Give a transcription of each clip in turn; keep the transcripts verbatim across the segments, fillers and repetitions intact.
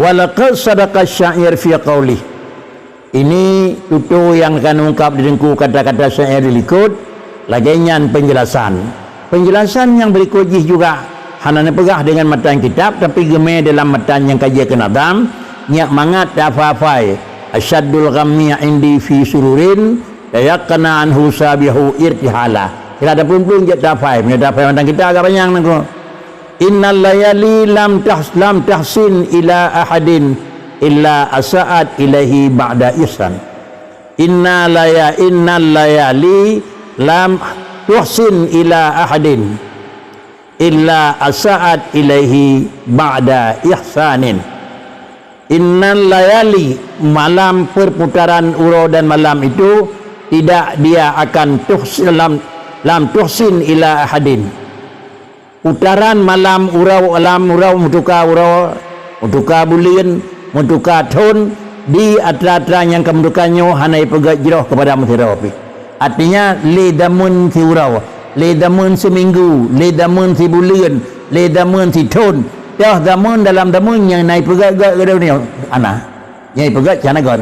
Wa laqad sadaqa sya'ir fi qaulih. Ini tutoe nyang ka neungkab di teungku kata-kata syair di likot, lagée nyan penjelasan. Penjelasan nyang berikut jih juga hana neupeugah deungon matan kitab, tapi geumé dalam matan nyang ka jeuet keu nazam, nyak mangat tafafai, "Asyaddul ghammi 'indi fi sururin, tayaqqana anhu sabihu irtihala." Sira tapeurumpun jeuet tafai, meunyoe tafai matan kitab agak panyang nangko. Innal layali lam tahs-, lam tahsin ila ahadin illa asa'at ilaihi ba'da ihsan. Inna laya-, innal layali lam tuhsin ila ahadin illa asa'at ilaihi ba'da ihsanin. Innal layali, malam perputaran uroe dan malam itu tidak dia akan tuhs-, lam, lam tuhsin ila ahadin. Putaran malam uroe, lam uroe meutuka uroe, meutuka buleuen, meutuka thon, di atra-atra nyang ka meutuka nyoe hana jipeugét jroh keupada meusidroe pih. Artinya, lé dameun siuroe, lé dameun siminggu, lé dameun sibuleuen, lé dameun sithon, toh dameun dalam dameun nyang na jipeugét-gét keu droeneuh, hana. Nyang jipeugét hana gét.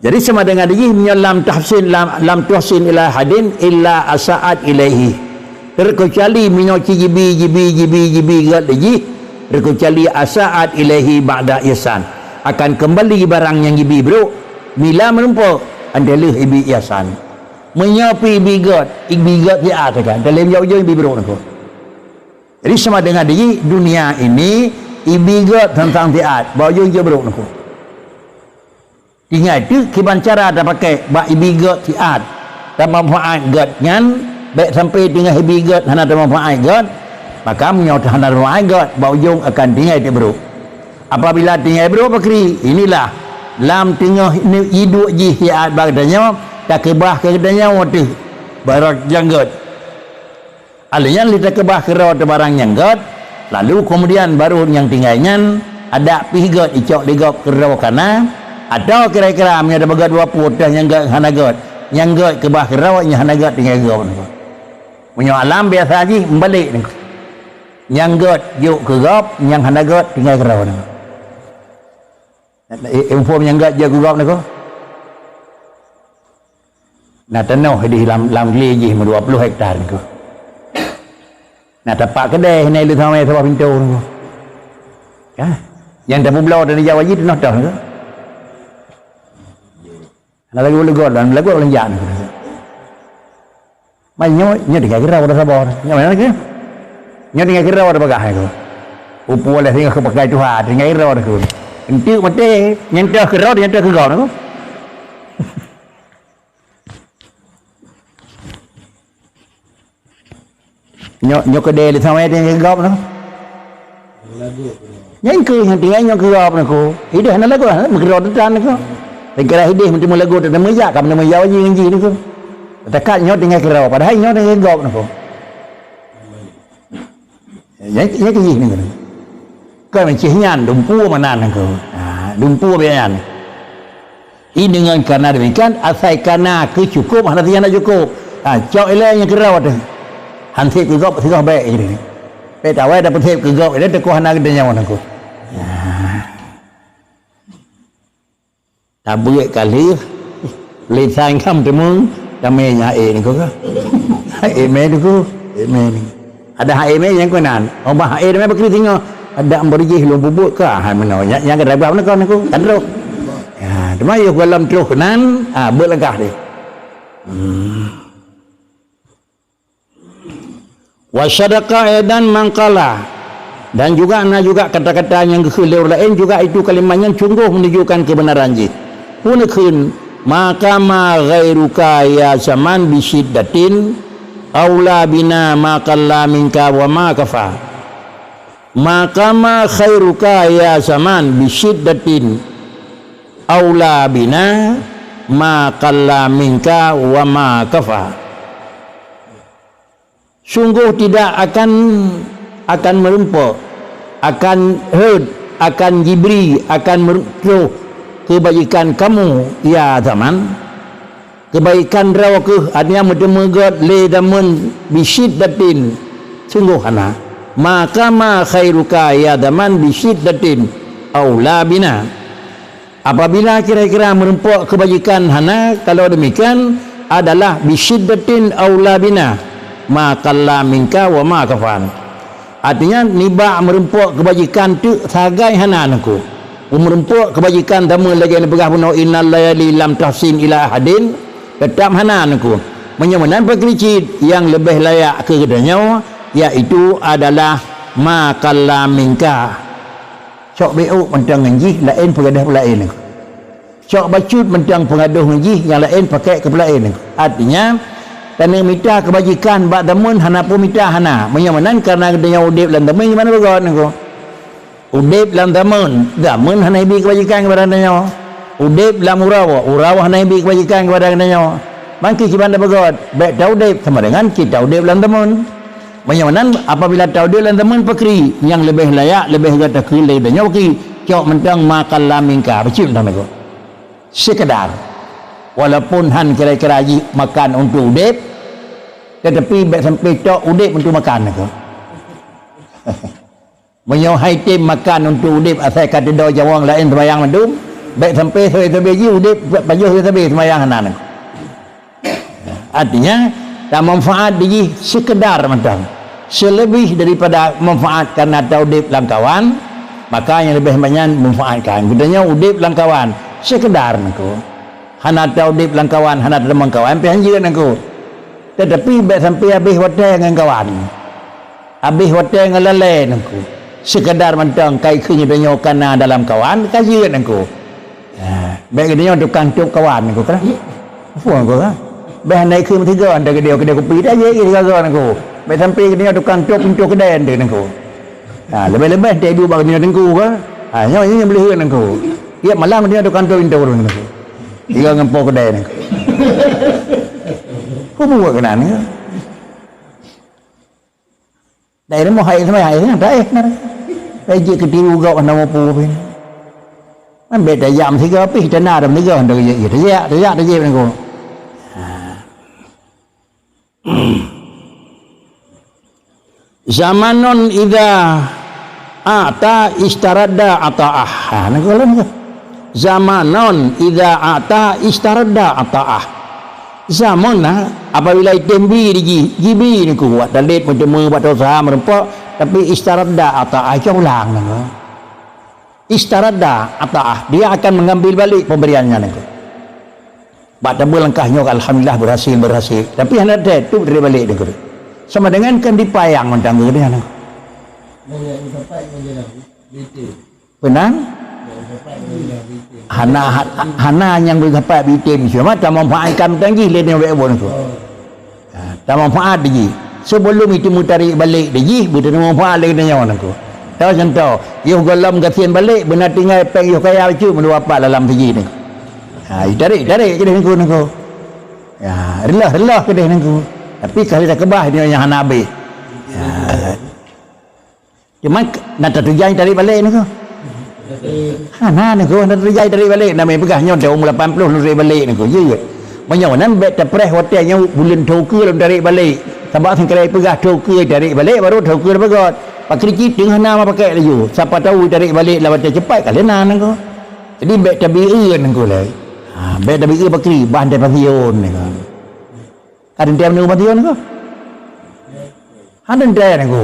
Jadi, sama dengan jih, meunyoe lam tahsin, lam, lam tuhsin ila hadin illa asa'at ilaihi. Terkecuali meunyoe ci jibi, jibi, jibi, jibi gét lé jih, terkecuali asa'at ilaihi ba'da ihsan. Akan kembali barang nyang jibi brok, bila meurumpok, 'an lheueh ibi ihsan. Meunyoe pih ibi gét, ibi gét siat sagai, 'an lheueh ujong ibi brok nangko. Jadi, sama dengan jih, dunia ini ibi gét sang-sang siat, bak ujong jeuet brok nangko. Tinggai teuk kiban cara tapakék bak ibi gét siat, tamanfaát gét nyan, bék sampai teungoh ibi gét hana tamanfaát gét, maka meunyoe hana tamanfaát gét, bak ujong akan tinggai teuk brok. Apabila tinggai brok pakri, inilah lam teungoh iduek jih siat bak geutanyoe, takeubah keu geutanyoe teuh barang nyang gét. Alèh nyan lé takeubah keudroe teuh barang nyang gét, lalu keumudian barô nyang tinggai nyan adak pih gét icok lé gob keudroe kana, atawa kira-kira meunyoe tapeugét dua pue teuh nyang gét hana gét, nyang gét keubah keudroe, nyang hana gét tinggai gob nangko. Meunyoe alam biasa jih meubalek nangko. Nyang gét jok keu gob, nyang hana gét tinggai keudroe nangko. Eh, eh, muphom nyang gét jok keu gob nangko. Na tanoh di lam, lam glé jih meudua ploh hektar nangko. Na tapak keudè hina lé samé sabah pintoe nangko. Ka? Nyang tapeubloe dan dijawab jih tanoh toh nangko. Hana lagèe leugot, dan leugot lôn jak nangko. Mai nyoe, nyoe tinggai keudroe dah saboh. Nyoe mana lagi? Nyoe tinggai keudroe dah bagah nangko. Upu lé singoh keu pakai tuha, tinggai keudroe nangko. Enteuk maté, nyentuh keudroe, nyentuh keu gob nangko. Nyoe, nyoe keudè lé samai teuh keu gob nyoe. Nyan keuh nyang tinggai nyoe keu gob nyoe keuh. Idéh hana lagoe, hana meukeudroe teutan nyoe keuh. Teuka idéh meuteumé lagoe teuteumé jak, ka meuteumé jak wajéb ngon jih nyoe keuh. Takat nyoe tinggai keudroe, padahai nyoe tinggai keu gob nyoe keuh. Nyan, nyan keuh jih nyoe keuh. Kon meucih nyan, dumpeue meunan nangko. Ha, dumpeue biaya nyan. Ini dengan karena demikian, asai kana keu cukôp, hana sijak na cukôp. Ha, cok ilèe nyang keudroe teuh. Han sép keu gob, sigoe bèk jadi. Bèk tawai dapeuet sép keu gob, ilèe teukoh hana geutanyoe nangko. Ha. Tabeuet ka lheueh, lé sai ngam teumeung, tamé nyan ék niko ka. Ék mé niko, ék mé ni. Ada hak ék mé nyang keunan. Oh, bah ék mé bakri singoh. Ada ambar jih lôn peubuet ka, hai meunoe. Nyang, nyang ka dabah niko, niko. Kan troh. Ya, teuma yôh gohlom troh keunan, ah, beuet langkah deh. Hmm. Wa syadaqa aidan man qala. Dan juga na juga kata-kata nyang geukheun lé ureueng laén juga itu kalimat nyan sunggoh menunjukkan kebenaran jih. Peue neukheun, "Ma qama ghairuka ya zaman bi syiddatin, aula bina ma qalla minka wa ma kafa." Ma qama khairuka ya zaman bi syiddatin, aula bina ma qalla minka wa ma kafa. Sunggoh tidak akan, akan meurumpok, akan rhot, akan jibri, akan meutroh keubaikan kamu, ya zaman. Keubaikan droe keuh, artinya meuteumé gét lé zaman bi syiddatin, sunggoh hana. Maka ma khairuka ya zaman bisyiddatin aula bina. Apabila kira-kira meurumpok keubajikan hana, kalau demikian adalah bisyiddatin aula bina, ma qalla minka wa ma kafan. Artinya, nibak meurumpok keubajikan teuk sagai hana nangku. Meurumpok keubajikan teuma lagée neupeugah bunoe innal layali lam tahsin ila ahadin, teutap hana nangku. Meunyoe meunan pakri cit nyang leubeh layak keu geutanyoe, yaitu adalah ma qalla minka. Cok bék ôk mantong ngon jih, laén peugadôh peulaén. Cok bacut mantong peungadôh ngon jih, nyang laén pakèk keu peulaén. Artinya, taneuk mita keubajikan bak dameun hana peue mita hana. Meunyoe meunan kareuna geutanyoe udeb lam dameun, gimana beugöt nangku? Udeb lam dameun, dameun hana ibi keubajikan keupada geutanyoe. Udeb lam uroe, uroe hana ibi keubajikan keupada geutanyoe. Mangki kiban beugöt, bék taudeb sama dengan kita udeb lam dameun. Meunyoe meunan, apabila taudeb lam dameun pakri, nyang leubeh layak, leubeh gata keu lé donya pakri, cok mantong ma qalla minka, bacut mantong nangku. Sekedar. Walaupun han kira-kira jih makan untuk udeb, tetapi bék sampai tok udeb untuk makan nangku. Meunyoe hai tem makan untuk udeb asai ka teudoe nyawöng laén seumayang mandum, bék sampai sabe-sabe jih udeb pajoh sabe-sabe seumayang hana nangku. Artinya, tamanfaat di jih sekedar mantong. Seleubeh daripada manfaat kareuna taudeb lam kawan, maka nyang leubeh banyak manfaatkan. Geutanyoe udeb lam kawan, sekedar nangku. Hana taudeb lam kawan, hana tateumong kawan, pih hanjeuet nangku. Tetapi bék sampai habéh watée ngon kawan. Habéh watée ngon lalée nangku. Sekedar mantong kai kheun tanyoe kana dalam kawan, ka jeuet nangku. Ha, bék geutanyoe tukang tôp kawan nangku, kan? Apa nangku, kan? Bék hana kheun meusigoe, anda keudéh, keudéh kupi dah jeuet sigoe nangku. Bék sampai geutanyoe tukang tôp pintoe keudéh nangku. Ha, leubeh-leubeh teuh ibu bak geutanyoe teungku, kan? Ha, nyoe, nyoe boleh nangku. Tiep malam geutanyoe tukang tôp pintoe nangku. Sigoe ngon po keudéh nangku. Peue buet keunan nangku? Dai rumoh hai seumai hai seumai, dai na. Dai jeuet keu tiru gob hana mupu pih. Ambek tajak meusigoe pih, tana dah meusigoe, dah jeuet, jeuet, tajak, tajak, tajak nangku. Ha. Zamanon idza a'ta istaradda ata'ah. Ha, nangku lom tu. Zamanon idza a'ta istaradda ata'ah. Zaman na, apabila item bi di jih, jibi nangku, buat talét, meuteumé, buat usaha, meurumpok, tapi istaradda ata'ah, cok ulang nangku. Istaradda ata'ah, dia akan mengambil balik pemberiannya nangku. Bak tabeuet langkah nyoe, alhamdulillah, berhasil, berhasil. Tapi hana teutup dari balik nangku. Sama dengan kan dipayang mantong nangku. Peunang? Hana, ha-, hana nyang beusapat bitem, cuma tamanfaatkan mantong jih lé nyoe bék buet nangku. Ha, tamanfaat di jih. Sebelum itu meutarek balek di jih, beuteupeue manfaat lé geutanyoe nangku. Tahu contoh, yoh gohlom gasien balek, beuna tinggai péng yoh kaya bacut meudua pat lam siji nangku. Ha, itarek, tarek keudeh nangku, nangku. Ya, reuloh, reuloh keudeh nangku. Tapi kali dah keubah nyoe nyang hana habéh. Ya. Cuma na tatujai tarék balek nangku. Hana nangku, na tatujai tarék balek. Namanya peugah nyoe dah umur lapan puluh lôn tarék balek nangku. Jeuet. Meunyoe nan bék tapreh watée nyoe buleuen thô keue lôn tarék balek. Sabab seukarang peugah thô keue tarék balek, baru thô keue tapeugöt. Pakri cit teungoh na meupakék laju. Sapa tahu tarék balek lam watée cepat ka lé na nangku. Jadi bék tabi-eu nangku lé. Ha, bék tabi-eu pakri, bah teuh pensiun nangku. Ka teuntée meununggu mati nangku? Hana teuntée nangku.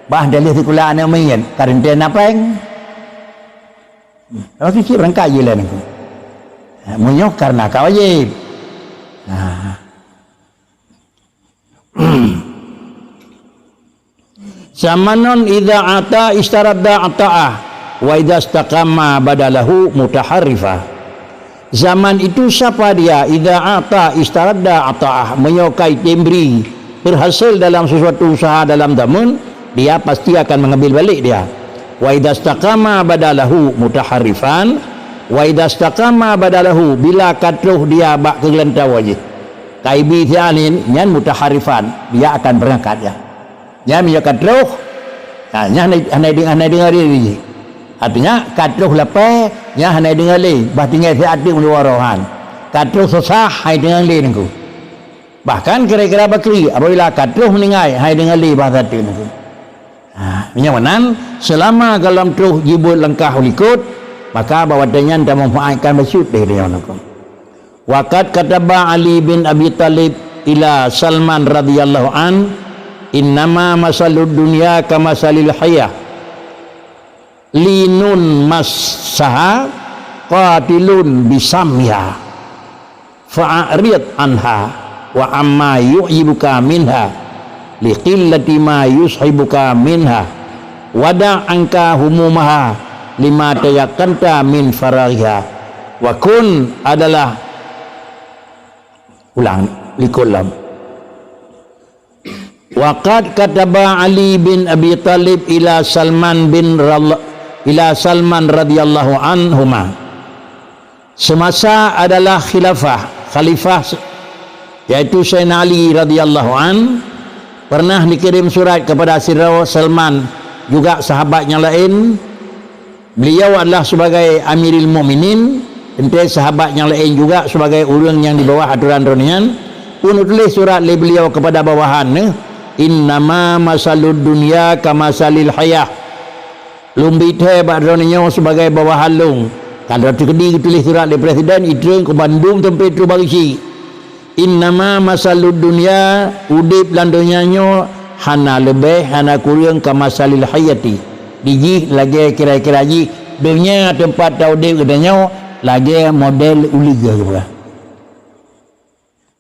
Bah daleh sikula aneuk miet, ka teuntée na péng. Laju cit beurangkat jih lé nangku. Ha, meunyoe kareuna ka wajéb. Ha. Zamanon idza ata istaradda ata'ah, wa idza istaqama badalahu mutaharrifa. Zaman itu sapa dia, idza ata istaradda ata'ah, meunyoe ka item bri, berhasil dalam sesuatu usaha dalam zaman, dia pasti akan mengambil balik dia. Wa idza istaqama badalahu mutaharrifan, wa idza istaqama badalahu, bila ka troh dia bak keugeulantau jih. Ka ibi siat nyan mutaharrifan, dia akan beurangkat dia. Nyan meunyoe ka troh, ha, nyan hana, hana deng-, hana deungoe lé jih. Artinya, ka troh lapée, nyan hana deungoe lé, bah tinggai siat teuk meuluwa rohan. Ka troh susah, hai deungoe lé nangku. Bahkan kira-kira bakri, apabila ka troh meuninggai, hai deungoe lé bah sateuk nangku. Meunyoe meunan, seulama gohlom troh jibuet langkah u likot, maka bak watée nyan tamanfaatkan bacut lé geutanyoe nangko. Wa qad kataba Ali bin Abi Thalib ila Salman radhiyallahu an, "Innama masalud dunya kamasalil hayah, linun massaha qatilun bisammiha." Fa'arid anha wa amma yu'jibuka minha, liqillati ma yushibuka minha, wada' anka humumaha lima tayakanta min faraghiha, wa kun adalah, ulang, likot lom. Wa qad kataba Ali bin Abi Thalib ila Salman bin Ralla-, ila Salman radhiyallahu anhuma. Semasa adalah khilafah, khalifah, yaitu Sayyidina Ali radhiyallahu an, pernah dikirim surat kepada sidroe Salman, juga sahabat nyang laén, Beliau adalah sebagai Amiril Mukminin, teuntée sahabat nyang laén juga sebagai ureuëng nyang di bawah atoran droeneuh nyan, pun tuléh surat lé beliau kepada bawahan neuh, "Innama masalud dunya kamasalil hayah." Lôn bri thée bak droeneuh nyoe sebagai bawahan lôn. Ka lheueh teukeudi geutuléh surat lé presiden, itreun keu bandum teumpat trok bak geuchik. Innama masalud dunya, udeb lam donya nyoe hana leubeh, hana kureueng, kamasalil hayati. Di jih lagée kira-kira jih donya teumpat taudeb geutanyoe lagée model uleue geupeugah.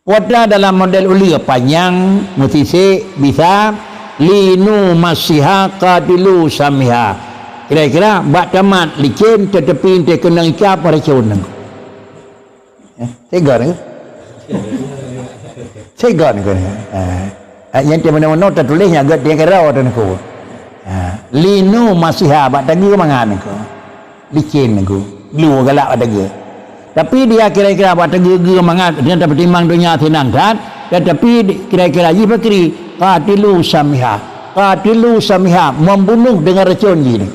Peue dalam model uleue, panyang, meusisek, bisa, linu masiha qatilu samiha. Kira-kira bak tamat licén, teutapi teukeunong icab racun. Eh, sega ni. Sega ni kan. Eh, eh, nyang tiap meunoe-meunoe tatuléh nyang gét tiang kira tu niko. Eh, linu masiha bak tageue mangat niko. Licén niko. Glu galak bak tageue. Tapi dia kira-kira bak tageue-geue mangat, dia tapeutimang donya senang that, tetapi di-, kira-kira jih bakri, qatilu samiha. Qatilu samiha, membunuh dengan racun jih ni.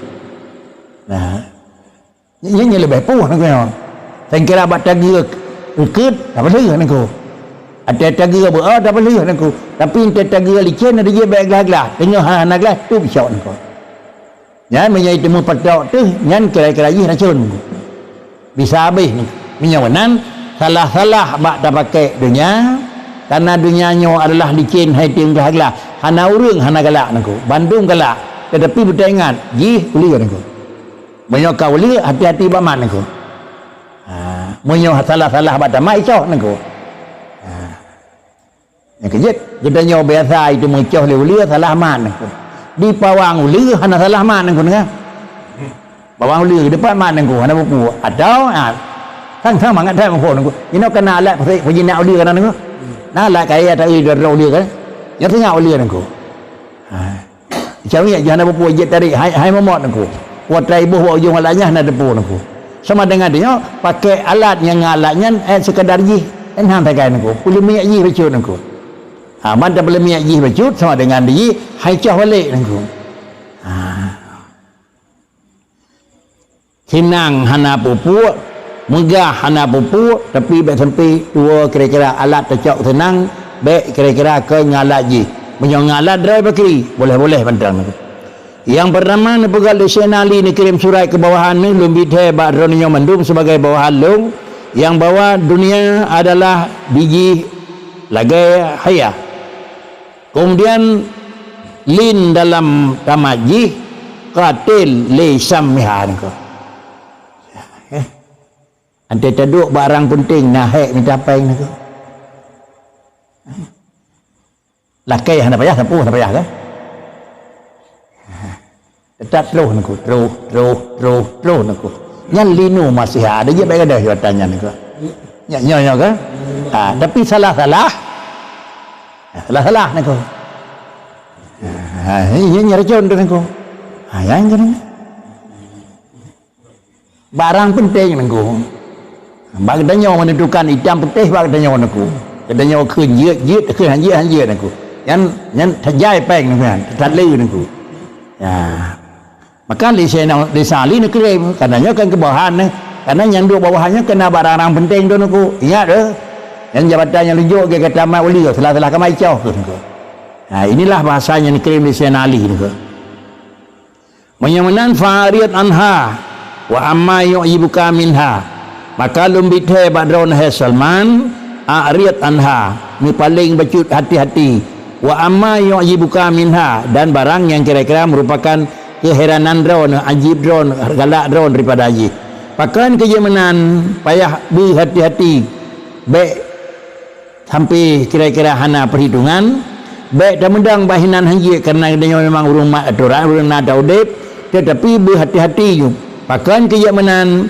Nah, Nyan, nyan leubeh puih nangko nyoe. Sangkira bak tageue eukeuet, tapeulheueh nangko. Até tageue beuo, tapeulheueh nangko. Tapi enteuk tageue licén, ada jih bék glah-glah. Teungoh hana glah, tup cok nangko. Nyan meunyoe teumeupatok teuh, nyan kira-kira jih racun. Bisa habéh nangko. Meunyoe meunan, salah-salah bak tapakék donya, karena donya nyoe adalah licén hai teueng glah-glah. Hana ureuëng hana galak nangko. Bandum galak. Tetapi beutaingat, jih uleue nangko. Meunyoe ka uleue, hati-hati bak mat nangko. Ha, meunyoe salah-salah bak tamat, icoh nangko. Ha. Nyang keujeuet, geutanyoe biasa itu meucoh lé uleue, salah mat nangko. Di pawang uleue hana salah mat nangko, deungoe. Pawang uleue di depan mat nangko, hana buku. Atau, ha, sang-sang mangat that muphom nangko. Inoe kana alat peujinak uleue kana nangko. Na alat kaya tari droe uleue kan. Nyoe singoh uleue nangko. Ha. Cawék jih hana peue-peue jeuet tarék, hai, hai momot nangko. Kuat tai boh bak ujong alat nyan hana teupeu nangko. Sama dengan nyoe, pakai alat nyang ngon alat nyan, eh, sekadar jih, eh, hana sagai nangko. Peuleumiek jih bacut nangko. Ha, mantong peuleumiek jih bacut, sama dengan di jih, hai coh balek nangko. Ha. Seunang hana peue-peue, meugah hana peue-peue, tapi bék sampai tuwoe kira-kira alat teucok seunang, bék kira-kira keu ngon alat jih. Meunyoe ngon alat droe bakri, boleh-boleh mantong. Nyang peurtama neupeugah lé Saidina Ali neukirém surat keu bawahan neuh, lôn bri thée bak droeneuh nyoe mandum sibagai bawahan lôn, nyang bahwa dunia adalah bijih lagée haya. Keumudian lin dalam tamat jih, qatil li sammiha niko. Eh. Anté taduek barang peunteng na hék mita péng niko. Lakée hana payah sapeue, hana payah kan? Teutap troh niko, troh, troh, troh, troh niko. Nyan linu masiha, ada je baik ada jawatan nyan niko. Nyak nyoe nyoe kan? Ha, tapi salah-salah. Ha, salah-salah niko. Ha, ini, ini racun tu niko. Ha, yang kan? Barang penting niko. Bak geutanyoe menentukan itam putih bak geutanyoe niko. Geutanyoe kheun jeuet, jeuet, kheun hanjeuet, hanjeuet niko. Nyan, nyan tajai péng niko nyan, tataleu niko. Ya. Maka lé Saidina, lé Saidina Ali neukirém, karena nyoe kan keubahan neh. Karena nyang duek bak bahan nyoe keu na barang-barang penting tu niko. Ingat deh. Nyan jabatan nyang lunjok geuh ka tamat uleue, salah-salah ka meuicoh tu niko. Ha, inilah bahasa nyang neukirém lé Saidina Ali niko. Meunyoe meunan, fa'arid anha, wa amma yu'jibuka minha. Maka lôn bithée bak droeneuh, hai Salman, a'rid anha, neupaleng bacut hati-hati. Wa amma yu'jibuka minha, dan barang nyang kira-kira meurupakan keuheranan droeneuh, ajib droeneuh, galak droeneuh daripada jih. Pakon keu jeuet meunan, payah beuhati-hati. Bék sampai kira-kira hana peuhitongan, bék tameudong bak hinan hanjeuet, kareuna geutanyoe memang ureuëng mat atoran, ureuëng na taudeb, teutapi beuhati-hati ju. Pakon keu jeuet meunan,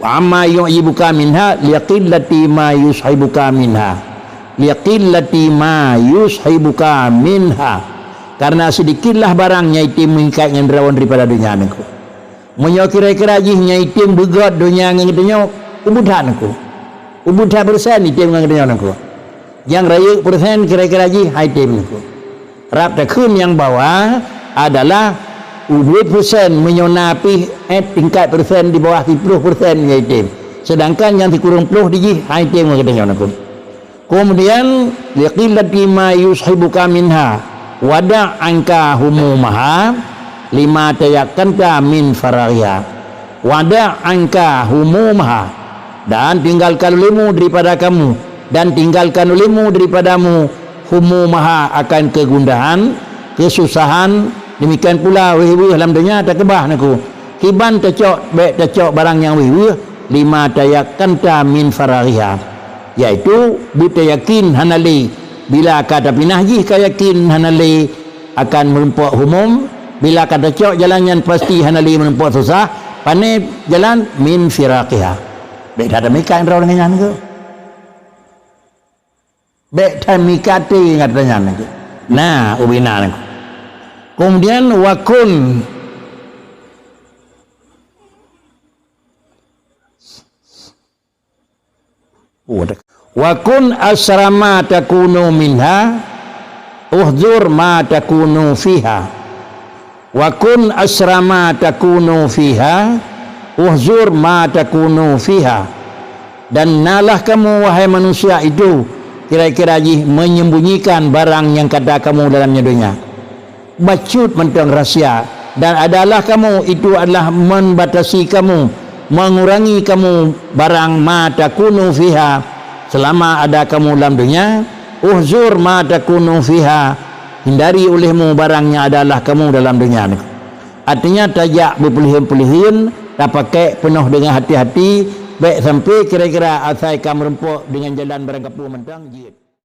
wa amma yu'jibuka minha liqillati ma yushibuka minha. Liqillati ma yushibuka minha. Kareuna seudikitlah barang nyang item meuikat ngon droeneuh daripada donya nangku. Meunyoe kira-kira jih nyang item beugöt donya ngon geutanyoe, ubit that nangku. Ubit that persen item ngon geutanyoe nangku. Nyang rayeuk persen kira-kira jih hai item nangku. Rab takheun nyang bahwa adalah ubit persen meunyoe na pih, eh, tingkat persen di bawah siplôh persen nyang item. Sedangkan nyang sikureueng plôh di jih hai item ngon geutanyoe nangku. Kemudian, liqillati ma yushibuka minha, wada' anka humumaha, lima tayakkanta min faraghiha. Wada' anka humumaha, dan tinggalkan olehmu daripada kamu, dan tinggalkan olehmu daripadamu, humumaha, akan kegundahan, kesusahan, demikian pula weueh-weueh lam donya takeubah nangku. Kiban tacok, bék tacok barang nyang weueh-weueh, lima tayakkanta min faraghiha. Yaitu, beutayakin hana lé bila ka tapinah jih ka yakin hana lé akan meurumpok humum, bila ka tacok jalan nyan pasti hana lé meurumpok susah, pane jalan min firaqiha. Bék that meuikat droe deungon nyan ke? Bék that meuikat até ngon gata nyan ke? Nah, ubena nyan. Kemudian, wakun Wa kun asra ma takunu minha, uhzur ma takunu fiha. Wa kun asra ma takunu fiha, uhzur ma takunu fiha. Dan nalah kamu, wahai manusia itu, kira-kira jih menyembunyikan barang nyang kata kamu dalam nyoe donya. Bacut mantong rahsia, dan adalah kamu, itu adalah membatasi kamu, mengurangi kamu barang ma takunu fiha, selama ada kamu lam dunia, uhzur ma takunu fiha, hindari olehmu barang nyang adalah kamu dalam dunia ni. Artinya, tajak beupeuleuheun-peuleuheun, tapakai peunoh deungon hati-hati, bék sampai kira-kira asai ka meurumpok deungon jalan barangkapeue mantong jeuet.